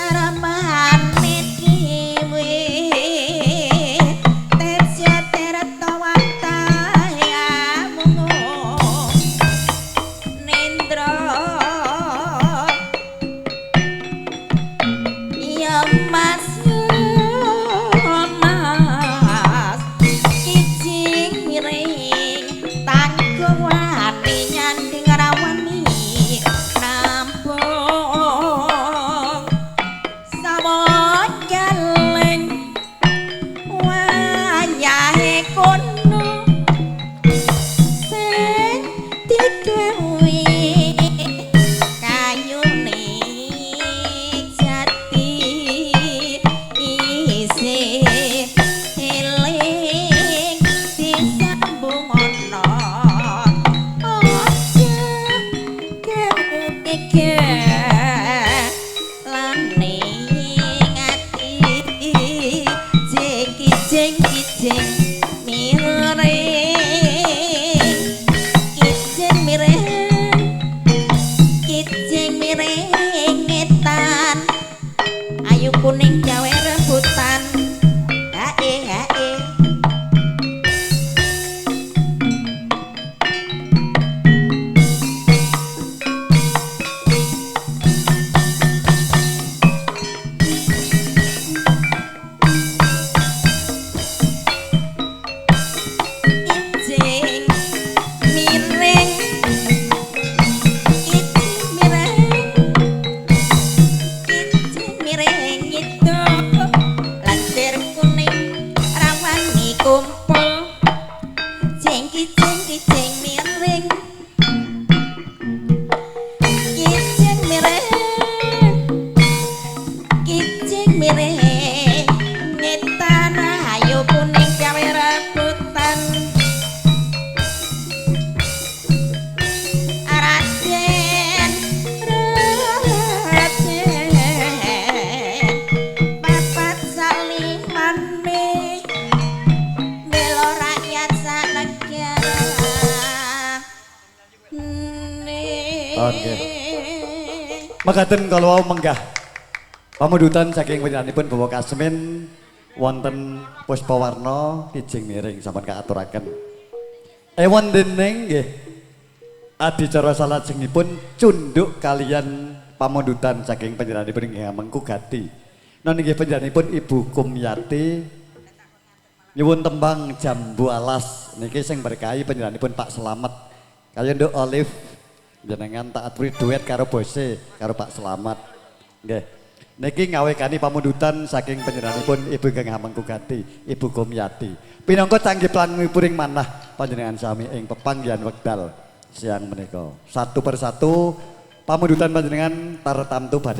Karepane dhewe teja terto watayamu nindra ya Mas Mas kijing miring tanggung wani nyanding rawani nampung samonjaleng wayahe kono sing digawe kayune jati isih eling disambung ana aja keke laning ati jeng kijing kijing miring kijing miring kijing miring ngetan ayu kuning gawe rebutan hae hae kijing miring kijing miring kijing miring itu lantir kuning rawani kumpul jeng kijing kijing miring kijing miring kijing miring ngetan ayo kuning gawe rebutan Raden Raden papat salimane bela rakyat sanegara. Oke. Mekaten kalau wau menggah pamundutan saking panjenenganipun Bapak Kasmin wonten Puspawarna kijing miring sampun kaaturaken. Ewon dening nggih adicara salajengipun cunduk kalian pamundutan saking panjenenganipun inggih Mengku Gati. Non inggih panjenenganipun Ibu Kumyati nyuwun tembang Jambu Alas niki sing berkahi panjenenganipun Pak Slamet. Kaliyan Nduk Olive jenengan tak aturi duet karo bose karo Pak Slamet. Nggih. Niki ngawekani pamundutan saking panjenenganipun Ibu ingkang Hamengku Gati, Ibu Kumyati. Pinangka canggih plangipuring manah panjenengan sami ing pepanggihan wekdal siang menika. Satu persatu pamundutan panjenengan tartamtu badhe